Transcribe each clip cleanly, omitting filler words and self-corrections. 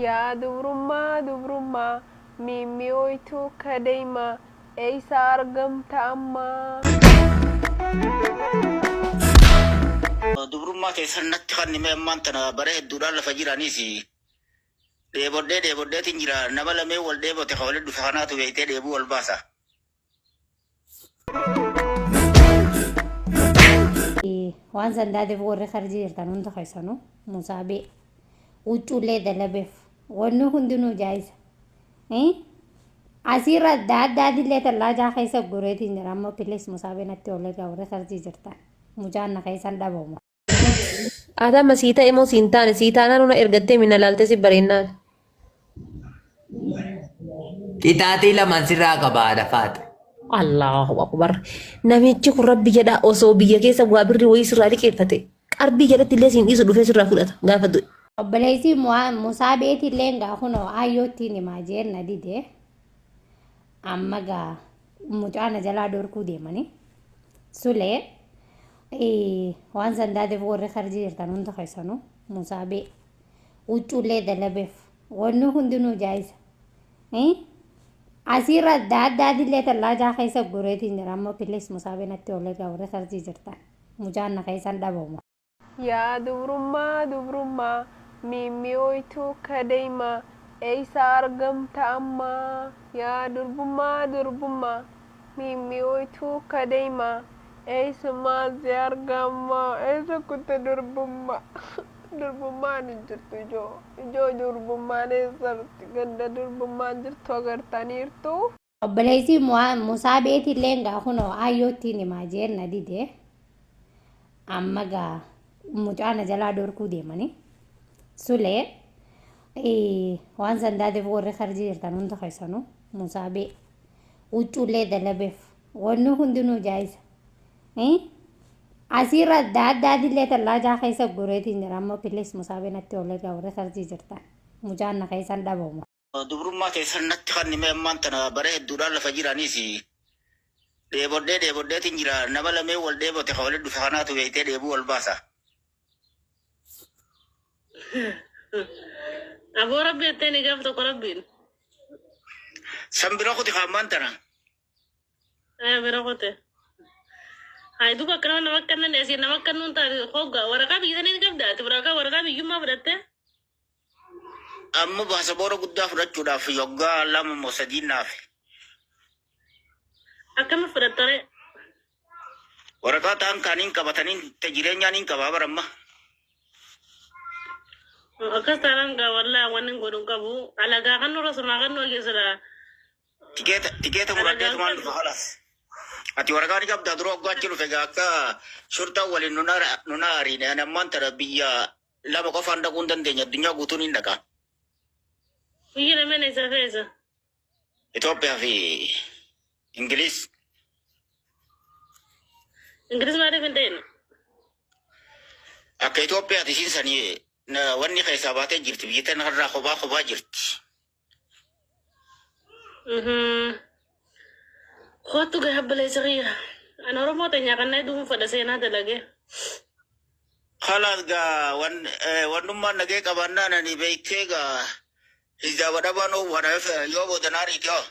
Yaa dubrummaa dubrummaa miimmiyooytuu kadeymaa eeysa argamta ammaa. Dubrummaa teessan natti kanni mee ammaan tana bara hedduudhaan lafa jiraniis dheebodhee dheebodheetiin jira nama lameen wal dheebote ka walitti dhufe kanaatu beektee dheebuu wal baasa. Waan san taateef warri karjii jirtan hunda keessanuu musaabee huccuullee dalabeef wanni hundinuu jaayisa. Asiirra adda addaatillee tallaajaa keessa gureetiin jira amma pilis musaabee natti ol egaa warri karjii jirtan mucaan na keessan dhabamu. Ati amma sii ta'e moo siin taane sii taanaan una ergattee minna laaltee si bareennaan. Qixaaxii lamaan sirraa qaba haadha faaxe. Allahu akbar. Namichi kun rabbi jedhaa osoo biyya keessa waa birri wayii sirraa liqeeffate qarbii jalatti illee siin dhiisu dhufee sirraa fudhata gaafa du'e. Obboleessi Musaa beetillee gaa kunoo aayyoottiin himaa jeen na dide. Amma gaa mucaa na jalaa dhorkuu deemanii. Sulee waan san taateef warri karjii jirtan hunda keessanuu Musaa bee huccuullee dalabeef wanni hundinuu jaayisa. Asiirra adda addaatillee tallaajaa keessa gureetiin jira amma pilis Musaa bee natti ol egaa warri karjii jirtan mucaan na keessan dhabamu. Yaa dubrummaa dubrummaa miimmiyooytuu kadeymaa eeysa argamta ammaa. Yaa durbummaa durbummaa miimmiyooytuu kadeymaa eeysumaa si argammaa eeysa kutte durbummaa durbummaan hin jirtu ijoo ijoo durbummaan eessa jirti ganda durbummaan jirtu agartaniirtuu. Obboleessi Musaa beetillee gaa kunoo aayyoottiin himaa jeen na dide. Amma gaa mucaa na jalaa dhorkuu deemanii. Sulee waan san taateef warri karjii jirtan hunda keessanuu Musaa bee huccuullee dalabeef wanni hundinuu jaayisa. Asiirra adda addaatillee tallaajaa keessa gureetiin jira amma pilis Musaa bee natti ol egaa warri karjii jirtan mucaan na keessan dhabamu. Dubrummaa teessan natti kanni mee ammaan tana bara hedduudhaan lafa jiraniis dheebodhee dheebodheetiin jira nama lameen wal dheebote ka walitti dhufe kanaatu beektee dheebuu wal baasa. Aboo rabbi jettee ni gaaf tokko rabbiin. San bira kuti ka ammaan tana. Eh, bira kote. Hai duuba akkana nama akkannan asii nama akkannuun taate hogga waraqaa biyya sanii ni qabda ati waraqaa waraqaa biyyummaa fudhattee. Amma baasaboora guddaa fudhachuudhaaf yoggaa 2 moo 3 naafe. Akkami fudhattaree? Waraqaa ta'an kaaniin qabataniin ta jireenyaa niin qabaa bara amma. Akkas taanaan gaa wallaahi wanni hin godhu hin qabu. Alagaa kan nurra sumaa kan nu eegisira. Tikeeta tikeeta mudhadheetumaan dhufa kalaas. Ati waraqaa ni qabdaa dura waggaa achi dhufe gaa akka shurxaan waliin nuna ariine ani ammaan tana biyya lama qofaan dhaquu hin dandeenya addunyaa guutuun hin dhaqa. Biyya lameen eessa fi eessa? Itoophiyaa fi Ingiliis. Ingiliis maaliif hin ta'in? Akka Itoophiyaati isiin sanii wanni keessaa baatee jirti biyya tana irraa kophaa kophaa jirti. Kottu gahee obboleessa kiyya. Ani Oromoo teenyaa kan na duun fedha seenaa dalagee. Kalaas gaa wannummaan nagee qabaannaan ani beektee gaa hijaaba dhabaan oowwaadha yoo booda naa riiti hoo.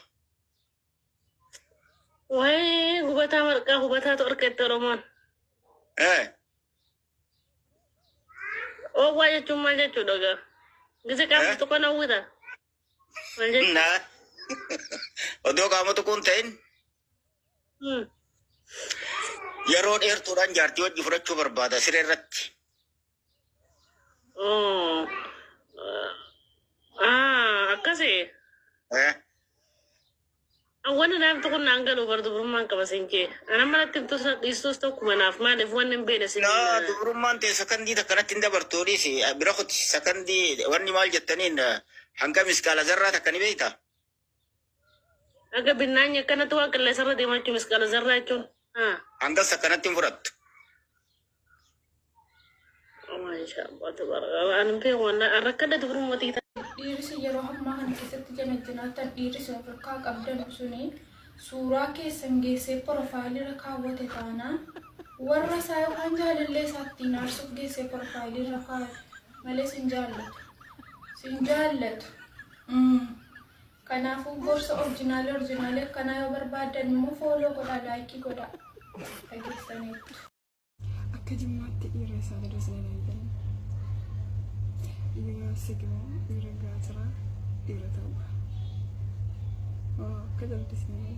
Waayee gubataa marqaa hubataatu argatte Oromoon. Oowwaa jechuun maal jechuudha gaa? Gise qaamni tokko na uwwita. Maal jechuudha? Naa odoo qaama tokko hin ta'in yeroo dheertuudhaan jaartii wajji fudhachuu barbaada siree irratti. Oh. Ah, akkasii. Wanni naaf tokko naan galu bar dubrummaan qaba siin jee. Ana manatti himtus na dhiistus tokkuma naaf maaliif wanni hin beekne siin. Naa dubrummaan ta'e sakandii takkanatti hin dabartu dhiisi bira kuti sakandii wanni maal jettaniin hanga miskaala zarraa takka ni beekta. Akka binnaanyi akkanatti waan qilleensarra deemaa jechuun miskaala zarraa jechuun. Hanga sakkanatti hin fudhattu. Maashaa tabaaraka. Ani hin beeku waan rakkadha dubrummaa Dhiirri isin yeroo ammaa kana keessatti janajjanaattan dhiirri isin of harkaa qabdan suni suuraa keessan geessee porofaayilii irra kaawwate taanaan warra isaa yookaan jaalallee isaa ittiin aarsuuf geessee porofaayilii irra kaayate malee sin jaallatu. Sin jaallatu. Kanaafuu gorsa orjinaalee orjinaalee akkanaa yoo barbaaddan immoo follow godhaa, like godhaa. Dhageessaniittu. Akka Jimmaatti dhiira isaa dabarsanii eegan. Dhiira sigimoo, dhiira gaatiraa, dhiira ta'uu. Akka jallisnee.